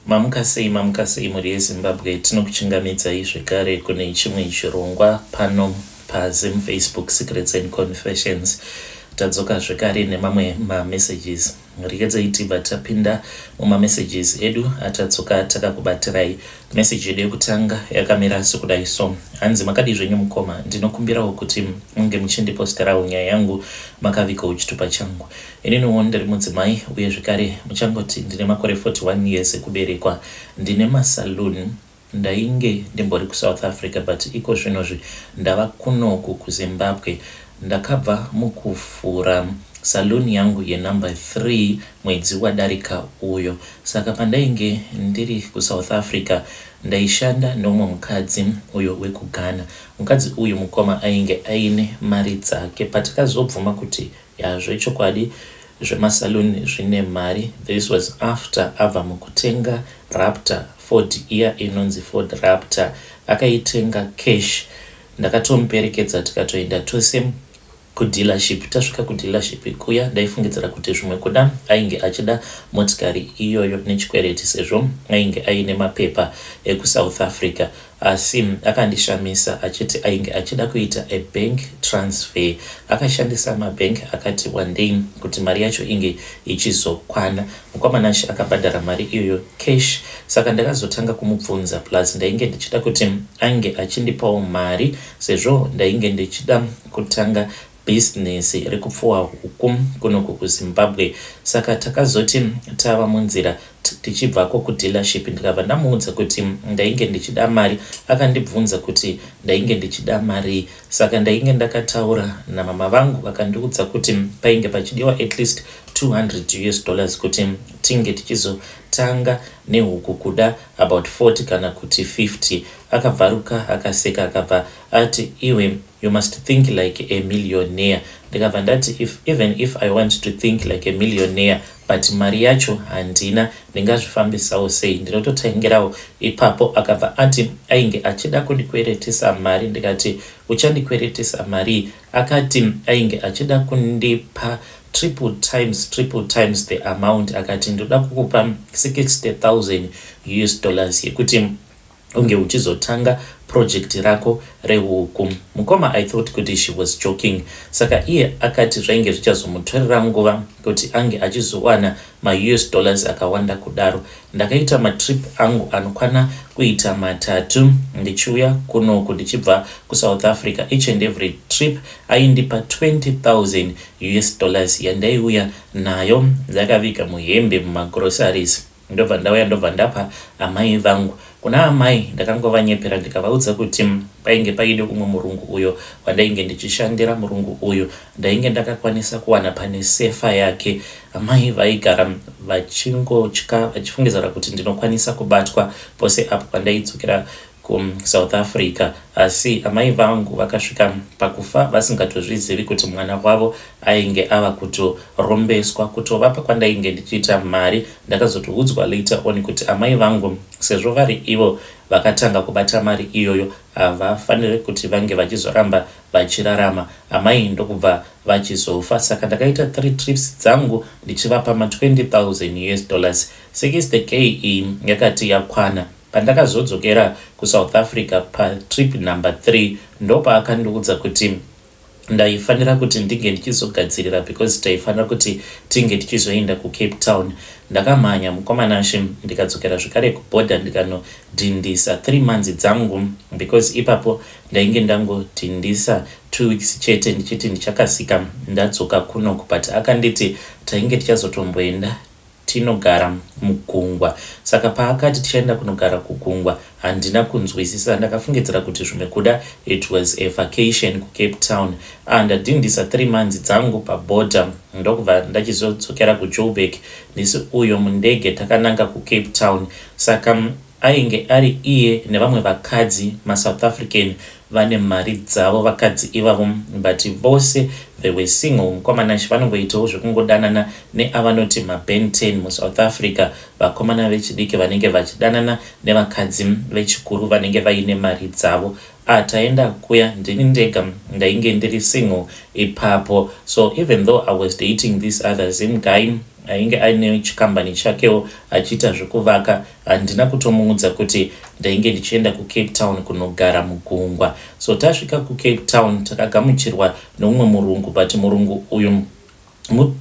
Mamuka sei, mamuka sei mhuri yeZimbabwe? Tinokuchingamidzai zvekare kune chimwe chirongwa pano paZim Facebook Secrets and Confessions. Tadzoka zvekare nemamwe mamessages. Regedzai tibva tapinda mumamessages edu atadzoka takakubatirai. Message yedu yekutanga yakamira sekudai so: Hanzi, "Makadii zvenyu mukoma? Ndinokumbirawo kuti munge muchindiposterawo nyaya yangu makavigawo chitupa changu. Ininiwo ndiri mudzimai uye zvekare muchangoti ndine makore 41 years ekuberekwa. Ndine masaloon. Ndainge ndimbori kuSouth Africa, but iko zvinozvi ndava kunoku kuZimbabwe. Ndakabva mukuvhura saloon yangu yenumber 3 mwedzi wadarika uyo. Saka pandainge ndiri kuSouth Africa, ndaishanda neumwe mukadzi uyo wekuGhana. Mukadzi uyu, mukoma, ainge aine mari dzake. Patakazobvuma kuti yazvechokwadi zvemasaluni zvine mari, this was after abva mukutenga Raptor, Ford iya inonzi Ford Raptor. Akaitenga cash. Ndakatomuperekedza, tikatoenda tose kudealership. Tasvika kudealership kuya, ndaifungidzira kuti zvimwe kuda ainge achida motikari iyoyo nechikwereti, sezvo ainge aine mapepa ekuSouth Africa. Asi akandishamisa achiti ainge achida kuita a bank transfer. Akashandisa mabank akati wandei kuti mari yacho inge ichizokwana. Mukwamanashi, akabhadhara mari iyoyo cash. Saka ndakazotanga kumubvunza, plus ndainge ndichida kuti ange achindipawo mari, sezvo ndainge ndichida kutanga bhizinesi rekupfuwa huku kunoku kuZimbabwe. Saka takazoti tava munzira tichibvako kudealership, ndikabva ndamuudza kuti ndainge ndichida mari. Akandibvunza kuti ndainge ndichida mari. Saka ndainge ndakataura namama vangu, vakandiudza kuti painge pachidiwa at least 200 US dollars kuti tinge tichizotanga nehuku, kuda about 40 kana kuti 50. Akabvaruka, akaseka, akabva ati, 'Iwe, you must think like a millionaire.' Ndikabva ndati, even if I want to think like a millionaire, but mari yacho handina, ndingazvifambisawo sei? Ndinototengerawo ipapo." Akabva ati ainge achida kundikweretesa mari. Ndikati, 'Uchandikweretesa mari?' Akati ainge achida kundipa triple times, triple times the amount. Akati, 'Ndoda kukupa 60,000 US dollars yekuti unge uchizotanga project rako rehuku." Mukoma, I thought kuti she was joking. Saka iye akati zvainge zvichazomutorera nguva kuti ange achizowana maUS dollars akawanda kudaro. Ndakaita matrip angu anokwana kuita matatu ndichiuya kunoku ndichibva kuSouth Africa. Each and every trip aindipa 20,000 US dollars yandaiuya nayo ndakaviga muhembe, mumagroceries. Ndobva ndauya, ndobva ndapa amai vangu. Kuna amai ndakangovanyepera, ndikavaudza kuti painge paine umwe murungu uyo wandainge ndichishandira. Murungu uyu ndainge ndakakwanisa kuwana pane sefa yake. Amai vaigara vachingotya, vachifungidzira kuti ndinokwanisa kubatwa pose apo pandaidzokera kuSouth Africa. Asi amai vangu vakasvika pakufa vasingatozvizivi kuti mwana wavo ainge ava kutorombeswa. Kutovapa kwandainge ndichiita mari, ndakazotoudzwa later on kuti amai vangu, sezvo vari ivo vakatanga kubata mari iyoyo, havafaniri kuti vange vachizoramba vachirarama. Amai ndokubva vachizofa. Saka ndakaita three trips dzangu ndichivapa ma20 000 US dollars. 60K iyi yakati yakwana. Pandakazodzokera kuSouth Africa patrip number 3, ndopaakandiudza kuti ndaifanira kuti ndinge ndichizogadzirira, because taifanira kuti tinge tichizoenda kuCape Town. Ndakamhanya, mukomanashe, ndikadzokera zvekare kubhodha, ndikanodhindisa 3 months dzangu, because ipapo ndainge ndangodhindisa 2 weeks chete, ndichiti ndichakasika ndadzoka kunoku. But akanditi tainge tichazotomboenda tinogara mugungwa. Saka paakati tichaenda kunogara kugungwa, handina kunzwisisa. Ndakafungidzira kuti zvimwe kuda it was a vacation kuCape Town. Ndadhindisa 3 months dzangu pabhodha, ndokubva ndachizodzokera kuJoburg. Ndisi uyo mundege takananga kuCape Town. Saka ainge ari iye nevamwe vakadzi maSouth African vane mari dzavo vakadzi ivavo, but vose they were single. Mukomanashi, vanongoitawo zvekungodanana neavanoti maben 10 muSouth Africa, vakomana vechidiki vanenge vachidanana nevakadzi vechikuru vanenge vaine mari dzavo. Taenda kuya, ndini ndega ndainge ndiri single ipapo. So even though I was dating this other Zim guy Ainge aine chikambani chakewo achiita zvekuvaka. Handina kutomuudza kuti ndainge ndichienda kuCape Town kunogara mugungwa. So tasvika kuCape Town takagamuchirwa neumwe murungu, but murungu uyu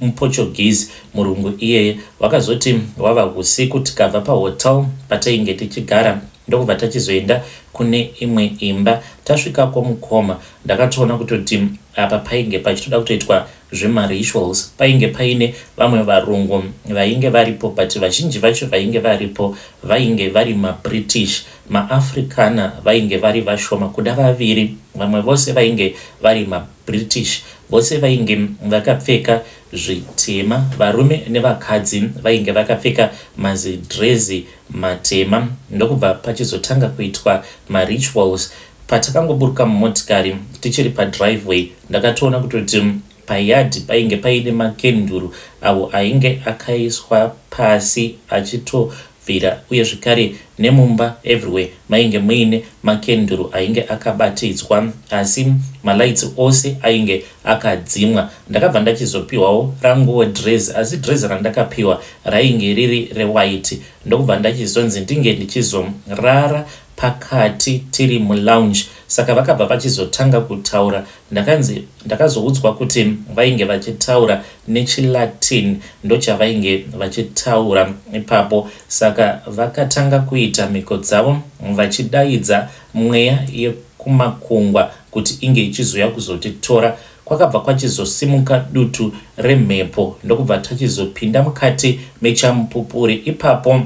muPortuguese. Murungu iyeye wakazoti wava usiku tikabva pahotel patainge tichigara, ndokubva tachizoenda kune imwe imba. Tasvikako mukoma, ndakatoona kutoti apa painge pachitoda kutoitwa zvemarituals. Painge paine vamwe varungu vainge varipo, but vazhinji vacho vainge varipo vainge vari maBritish. MaAfricana vainge vari vashoma, kuda vaviri. Vamwe vose vainge vari maBritish. Vose vainge vakapfeka zvitema, varume nevakadzi vainge vakapfeka mazidrezi matema. Ndokubva pachizotanga kuitwa marituals. Patakangoburuka mumotikari, tichiri padriveway, ndakatoona kutoti payadhi painge paine makenduru avo ainge akaiswa pasi achitobvira, uye zvekare nemumba everywhere mainge muine makenduru ainge akabatidzwa, asi malights ose ainge akadzimwa. Ndakabva ndachizopiwawo ranguwo dress, asi dress randakapiwa rainge riri rewhite. Ndokubva ndachizonzi ndinge ndichizorara pakati tiri mulounge. Saka vakabva vachizotanga kutaura. Ndakanzi, ndakazoudzwa kuti vainge vachitaura nechiLatin, ndochavainge vachitaura ipapo. Saka vakatanga kuita mhiko dzavo vachidaidza mweya yekumakungwa kuti inge ichizoya kuzotitora. Kwakabva kwachizosimuka dutu remhepo, ndokubva tachizopinda mukati mechamupupuri. Ipapo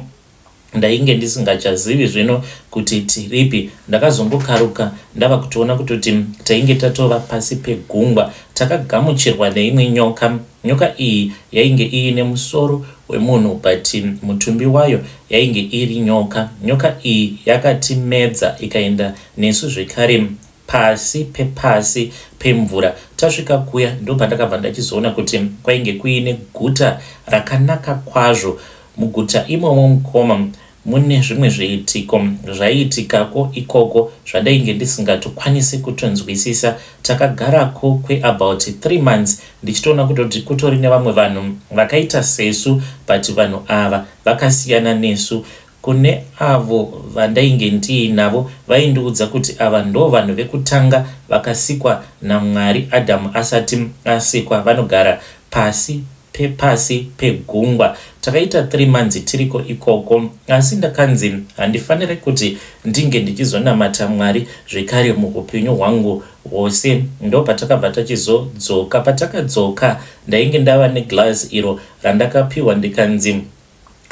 ndainge ndisingachazivi zvino kuti tiripi. Ndakazongokaruka ndava kutoona kutoti tainge tatova pasi pegungwa. Takagamuchirwa neimwe nyoka. Nyoka iyi yainge iine musoro wemunhu, but mutumbi wayo yainge iri nyoka. Nyoka iyi yakatimedza ikaenda nesu zvekare pasi pepasi pemvura. Tasvika kuya, ndopandakabva ndachizoona kuti kwainge kuine guta rakanaka kwazvo. Muguta imomo mukoma, mune zvimwe zviitiko zvaiitikako ikoko zvandainge ndisingatokwanisi kutonzwisisa. Takagarako kweabout 3 months, ndichitoona kutoti kutori nevamwe vanhu vakaita sesu, but vanhu ava vakasiyana nesu. Kune avo vandainge ndiinavo vaindiudza kuti ava ndo vanhu vekutanga vakasikwa naMwari Adhamu asati asikwa, vanogara pasi pepasi pegungwa. Takaita 3 months tiriko ikoko, asi ndakanzi handifaniri kuti ndinge ndichizonamata Mwari zvekare muupenyu hwangu hwose. Ndo patakabva tachizodzoka. Patakadzoka ndainge ndava neglass iro randakapiwa, ndikanzi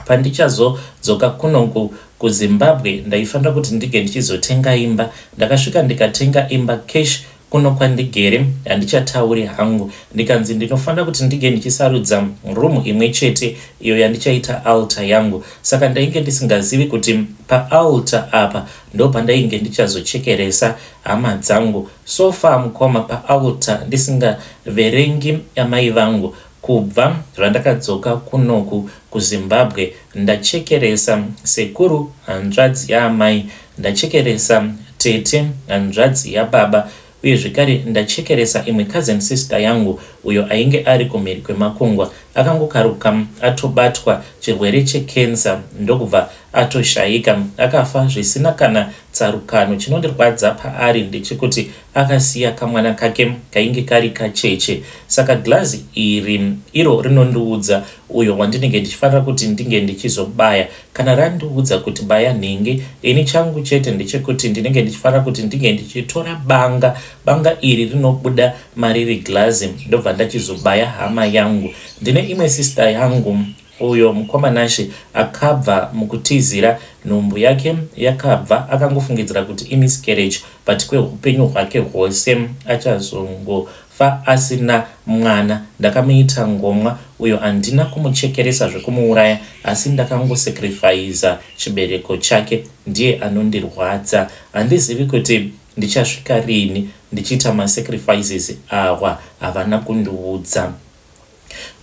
pandichazodzoka kunoku kuZimbabwe ndaifanira kuti ndinge ndichizotenga imba. Ndakasvika ndikatenga imba cash kuno kwandigere, handichatauri hangu. Ndikanzi ndinofanira kuti ndinge ndichisarudza rumu imwe chete iyo yandichaita altar yangu. Saka ndainge ndisingazivi kuti paaltar apa ndo pandainge ndichazochekeresa hama dzangu. So far mukoma, paaltar, ndisingaverengi amai vangu, kubva zvandakadzoka kunoku kuZimbabwe ndachekeresa sekuru hanzvadzi yaamai, ndachekeresa tete hanzvadzi yababa, uye zvekare ndachekeresa imwe cousin sister yangu uyo ainge ari kumhiri kwemakungwa. Akangokaruka atobatwa chirwere chekensa, ndokubva atoshayika, akafa zvisina kana tsarukano. Chinondirwadza paari ndechekuti akasiya kamwana kake kainge kari kacheche. Saka glazi iri iro rinondiudza uyo wandinenge ndichifanira kuti ndinge ndichizobaya. Kana randiudza kuti baya nhingi, ini changu chete ndechekuti ndinenge ndichifanira kuti ndinge ndichitora banga. Banga iri rinobuda mariri glazi, ndobva ndachizobaya hama yangu. Ndine imwe sister yangu uyo mukomanashe akabva mukutizira, nhumbu yake yakabva akangofungidzira kuti imiscarriage, but kweupenyu hwake hwose achazongofa asina mwana. Ndakamuita ngomwa uyo, handina kumuchekeresa zvekumuuraya, asi ndakangosacrifica chibereko chake. Ndiye anondirwadza. Handizivi kuti ndichasvika rini ndichiita masacrifices awa, havana kundiudza.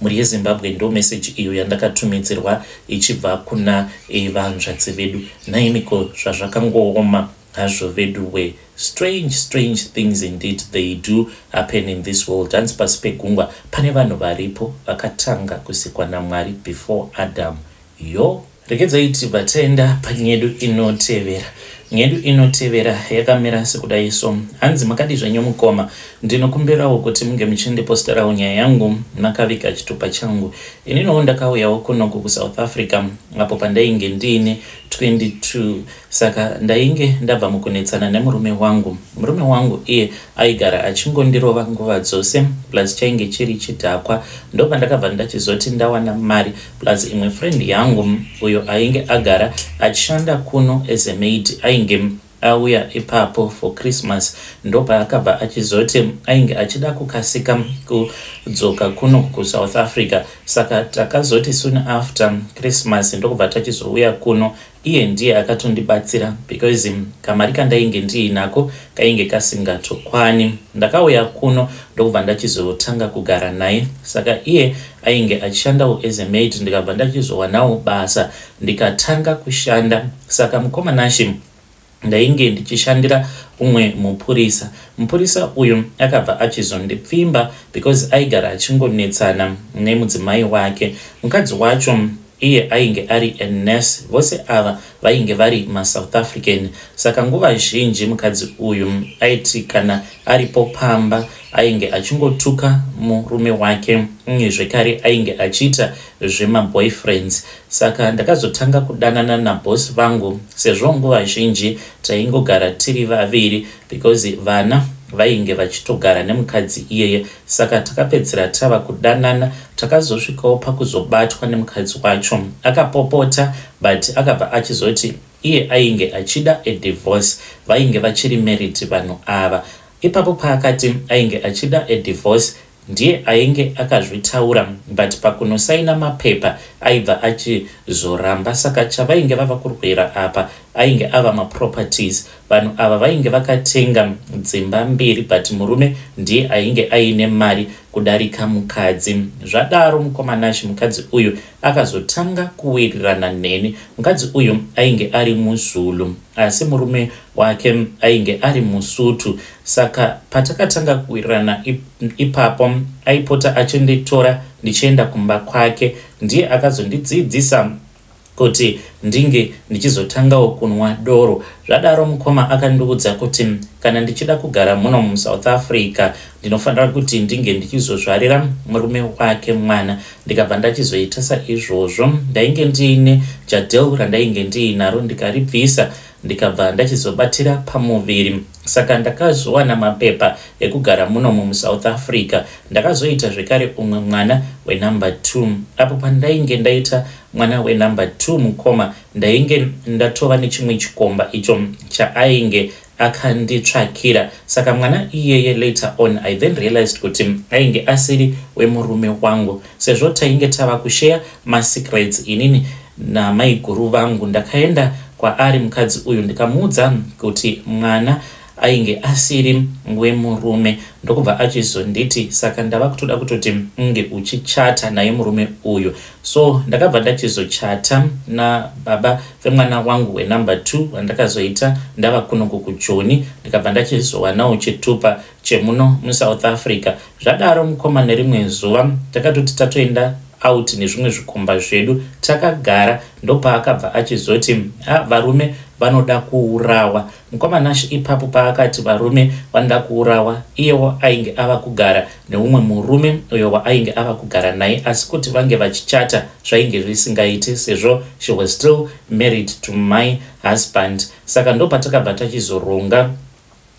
Mhuri yeZimbabwe, ndo meseji iyo yandakatumidzirwa ichibva kuna vanzvadzi vedu. Naimiko, zvazvakangooma. Hazvo veduwe, strange, strange things indeed, they do happen in this world. Hanzi pasi pegungwa pane vanhu varipo vakatanga kusikwa naMwari before Adam. Yo, regedzai tibva taenda panyedu inotevera. Nyedu inotevera yakamira sekudai so. Hanzi, "Makadi zvenyu mukoma? Ndinokumbirawo kuti munge muchindiposterawo nyaya yangu makaviga chitupa changu. Ininiwo ndakauyawo kunoku kuSouth Africa apo pandainge ndiine 22. Saka ndainge ndabva mukunetsana nemurume wangu. Murume wangu iye aigara achingondirova nguva dzose, plus chainge chiri chidhakwa. Ndopandakabva ndachizoti ndawana mari plus imwe friend yangu uyo ainge agara achishanda kuno as a maid ainge auya ipapo for Christmas. Ndopaakabva achizoti ainge achida kukasika kudzoka kuno kuSouth Africa. Saka takazoti soon after Christmas ndokubva tachizouya kuno. Iye ndiye akatondibatsira because kamari kandainge ndiinako kainge kasingatokwani. Ndakauya kuno ndokubva ndachizotanga kugara naye. Saka iye ainge achishandawo as a maid, ndikabva ndachizowanawo basa ndikatanga kushanda. Saka mukoma Nashi, ndainge ndichishandira umwe mupurisa. Mupurisa uyu akabva achizondipfimba because aigara achingonetsana nemudzimai wake. Mukadzi wacho iye ainge ari a nurse. Vose ava vainge vari maSouth African. Saka nguva zhinji mukadzi uyu aiti kana aripo pamba ainge achingotuka murume wake, uye zvekare ainge achiita zvemaboyfriends. Saka ndakazotanga kudanana nabhosi vangu sezvo nguva zhinji taingogara tiri vaviri because vana vainge vachitogara nemukadzi iyeye. Saka takapedzera tava kudanana. Takazosvikawo pakuzobatwa nemukadzi wacho. Akapopota, but akabva achizoti iye ainge achida a divorce. Vainge vachiri married vanhu ava. Ipapo paakati ainge achida a divorce, ndiye ainge akazvitaura, but pakunosaina mapepa aibva achizoramba. Saka chavainge vava kurwira apa ainge ava maproperties. Vanhu ava vainge vakatenga dzimba mbiri, but murume ndiye ainge aine mari kudarika mukadzi. Zvadaro mukoma Nashi, mukadzi uyu akazotanga kuwirirana neni. Mukadzi uyu ainge ari muZulu, asi murume wake ainge ari muSutu. Saka patakatanga kuwirirana ipapo aipota achinditora ndichienda kumba kwake. Ndiye akazondidzidzisa kuti ndinge ndichizotangawo kunwa doro. Zvadaro mukoma, akandiudza kuti kana ndichida kugara muno muSouth Africa ndinofanira kuti ndinge ndichizozvarira murume wake mwana. Ndikabva ndachizoita saizvozvo. Ndainge ndiine jadel randainge ndiinaro, ndikaribvisa, ndikabva ndachizobatira pamuviri. Saka ndakazowana mapepa ekugara munomu muSouth Africa. Ndakazoita zvekare umwe mwana wenumber 2. Apo pandainge ndaita mwana wenumber 2, mukoma, ndainge ndatova nechimwe chikomba icho chaainge akanditsvakira. Saka mwana iyeye, later on I then realized kuti ainge asiri wemurume wangu, sezvo tainge tava kusheya masecrets inini namaiguru vangu. Ndakaenda kwaari mukadzi uyu ndikamuudza kuti mwana ainge asiri wemurume, ndokubva achizonditi, "Saka ndava kutoda kutoti unge uchichata naye murume uyu." So ndakabva ndachizochata nababa vemwana wangu wenumber 2 wandakazoita ndava kunoku kuJoni, ndikabva ndachizowanawo chitupa chemuno muSouth Africa. Zvadaro mukoma, nerimwe zuva takatoti tatoenda out nezvimwe zvikomba zvedu, takagara, ndopaakabva achizoti, "Varume vanoda kuurawa." Mukoma Nash, ipapo paakati varume vanoda kuurawa, iyewo ainge ava kugara neumwe murume uyo waainge ava kugara naye, asi kuti vange vachichata zvainge zvisingaiti sezvo she was still married to my husband. Saka ndopatakabva tachizoronga,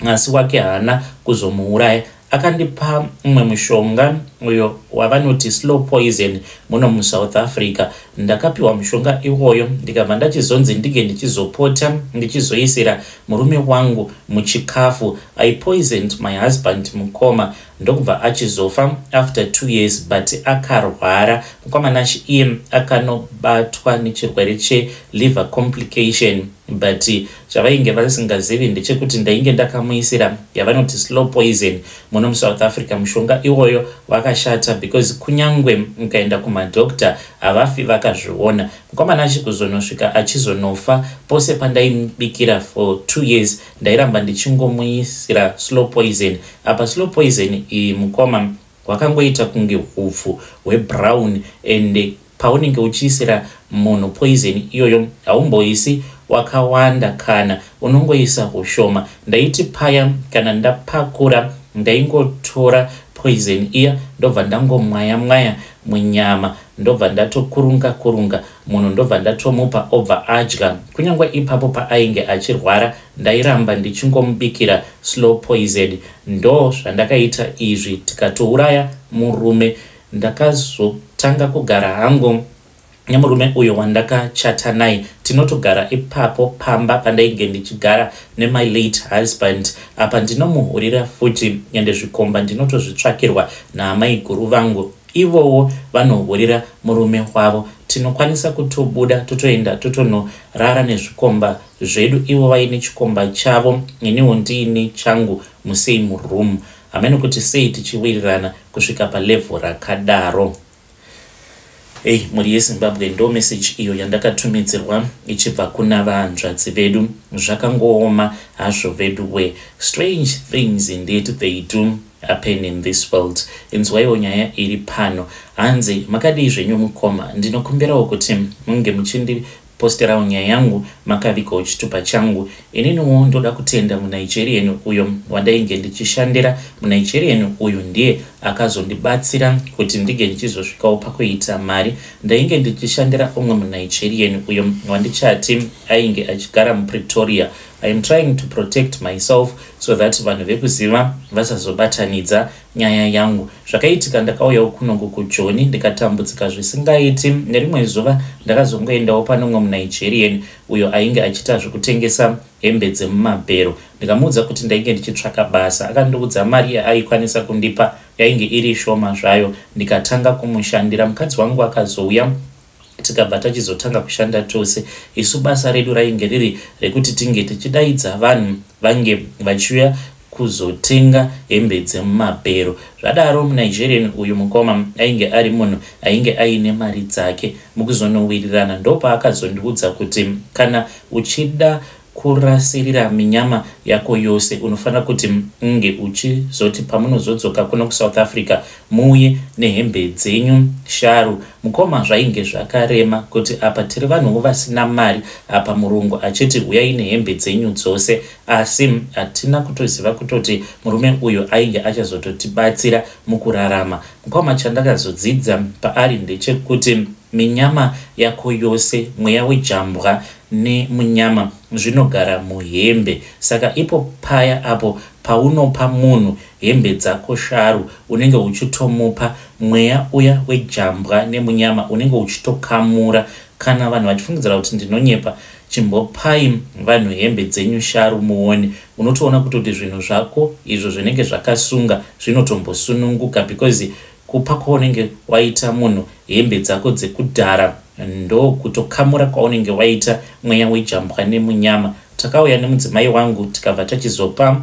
asi wake haana kuzomuuraya. Akandipa mumwe mushonga uyo wavanoti slow poison muno muSouth Africa. Ndakapiwa mushonga iwoyo, ndikabva ndachizonzi ndinge ndichizopota ndichizoisira murume wangu muchikafu. I poisoned my husband, mukoma, ndokubva achizofa after 2 years, but akarwara, mukoma Nashi. Iye akanobatwa nechirwere cheliver complication. But chavainge vasingazivi ndechekuti ndainge ndakamuisira yavanoti slow poison muno muSouth Africa. Mushonga iwoyo wakashata because kunyangwe mukaenda kumadhokta havafi vakazviona. Mukomana achikuzonosvika achizonofa, pose pandaimubikira for 2 years ndairamba ndichingomuisira slow poison. Apa slow poison iyi, mukoma, hwakangoita kunge hupfu hwebrown, and paunenge uchiisira munhu poison iyoyo haumboisi wakawanda, kana unongoisa hushoma. Ndaiti paya kana ndapakura ndaingotora poison iya, ndobva ndangomwaya mwaya munyama, ndobva ndatokurunga kurunga munhu, ndobva ndatomupa, obva adya. Kunyange ipapo paainge achirwara ndairamba ndichingomubikira slow poison. Ndo zvandakaita izvi, tikatouraya murume. Ndakazotanga kugara hangu nemurume uyo wandakachata naye. Tinotogara ipapo pamba pandainge ndichigara nemy late husband. Apa ndinomuhurira futi, ende zvikomba ndinotozvitsvakirwa naamai guru vangu. Ivowo vanohurira murume wavo. Tinokwanisa kutobuda totoenda totonorara nezvikomba zvedu, ivo vaine chikomba chavo, iniwo ndiine changu, musame room. Hamene kuti sei tichiwirirana kusvika palevel rakadaro. Ei, mhuri yeZimbabwe, ndo meseji iyo yandakatumidzirwa ichibva kuna vahanzvadzi vedu. Zvakangooma hazvo vedu we. Strange things indeed, they do happen in this world. Inzwaiwo nyaya iri pano. Hanzi, "Makadii zvenyu mukoma? Ndinokumbirawo kuti munge muchindiposterawo nyaya yangu makavigawo chitupa changu. Ininiwo ndoda kutenda muNigerian uyo wandainge ndichishandira. MuNigerian uyu ndiye akazondibatsira kuti ndinge ndichizosvikawo pakuita mari. Ndainge ndichishandira umwe muNigerian uyo wandichati ainge achigara muPretoria. I am trying to protect myself so that vanhu vekuziva vasazobatanidza nyaya yangu. Zvakaitika, ndakauyawo kunongo kuJoni ndikatambudzika zvisingaiti. Nerimwe zuva ndakazongoendawo pane umwe muNigerian uyo ainge achiita zvekutengesa hembe dzemumabhero. Ndikamuudza kuti ndainge ndichitsvaka basa. Akandiudza mari yaaikwanisa kundipa, yainge iri shoma zvayo. Ndikatanga kumushandira. Mukadzi wangu akazouya, tikabva tachizotanga kushanda tose. Isu basa redu rainge riri rekuti tinge tichidaidza vanhu vange vachiuya kuzotenga hembe dzemumabhero. Zvadaro, muNigerian uyu, mukoma, ainge ari munhu ainge aine mari dzake. Mukuzonowirirana ndopaakazondiudza kuti kana uchida kurasirira minyama yako yose unofanira kuti unge uchizoti pamunozodzoka kuno kuSouth Africa muuye nehembe dzenyu sharu. Mukoma, zvainge zvakarema kuti apa tiri vanhuwo vasina mari, apa murungu achiti uyai nehembe dzenyu dzose. Asi hatina kutoziva kutoti murume uyu ainge achazototibatsira mukurarama. Mukoma, chandakazodzidza paari ndechekuti minyama yako yose, mweya wejambwa nemunyama zvinogara muhembe. Saka ipo paya apo paunopa munhu hembe dzako sharu, unenge uchitomupa mweya uya wejambwa nemunyama, unenge uchitokamura. Kana vanhu vachifungidzira kuti ndinonyepa, chimbopai vanhu hembe dzenyu sharu muone. Unotoona kutoti zvinhu zvako izvo zvinenge zvakasunga zvinotombosununguka, because kupa kwaunenge waita munhu hembe dzako dzekudhara ndokutokamura kwaunenge waita mweya wejambwa nemunyama. Takauya nemudzimai wangu, tikabva tachizopa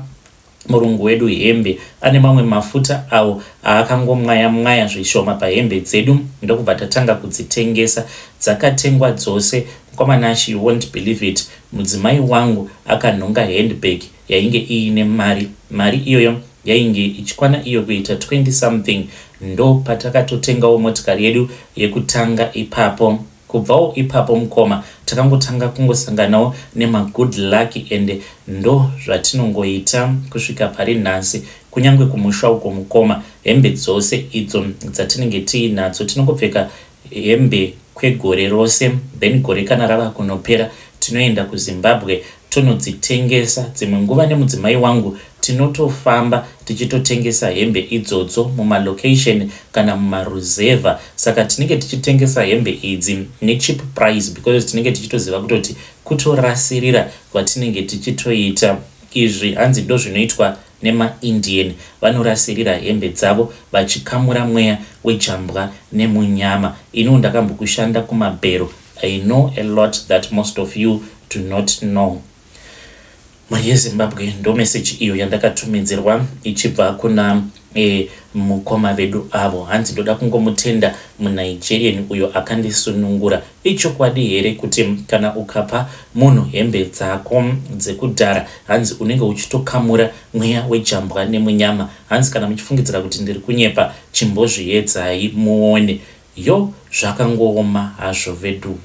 murungu wedu hembe. Ane mamwe mafuta awo aakangomwaya mwaya zvishoma pahembe dzedu, ndokubva tatanga kudzitengesa. Dzakatengwa dzose. Mukwamanashi, you won't believe it, mudzimai wangu akanhonga handbag yainge iine mari. Mari iyoyo yainge ichikwana iyo kuita 20 something. Ndo patakatotengawo motikari yedu yekutanga ipapo. Kubvawo ipapo, mukoma, takangotanga kungosanganawo nemagood luck, and ndo zvatinongoita kusvika pari nhasi. Kunyange kumusha uko, mukoma, hembe dzose idzo dzatinenge tiinadzo, tinongopfeka hembe kwegore rose. Then gore kana rava kunopera tinoenda kuZimbabwe tonodzitengesa. Dzimwe nguva nemudzimai wangu tinotofamba tichitotengesa hembe idzodzo mumalocation kana mumaruzevha. Saka tinenge tichitengesa hembe idzi necheap price because tinenge tichitoziva kutoti kutorasirira kwatinenge tichitoita izvi. Hanzi ndo zvinoitwa nemaIndian, vanorasirira hembe dzavo vachikamura mweya wejambwa nemunyama. Iniwo ndakambokushanda kumabhero. I know a lot that most of you do not know. Mhuri yeZimbabwe, ndo meseji iyo yandakatumidzirwa ichibva kuna mukoma vedu avo. Hanzi ndoda kungomutenda muNigerian uyo akandisunungura. Ichokwadi here kuti kana ukapa munhu hembe dzako dzekudhara, hanzi unenge uchitokamura mweya wejambwa nemunyama? Hanzi kana muchifungidzira kuti ndiri kunyepa, chimbozviedzai muone. Yo, zvakangooma hazvo veduwe.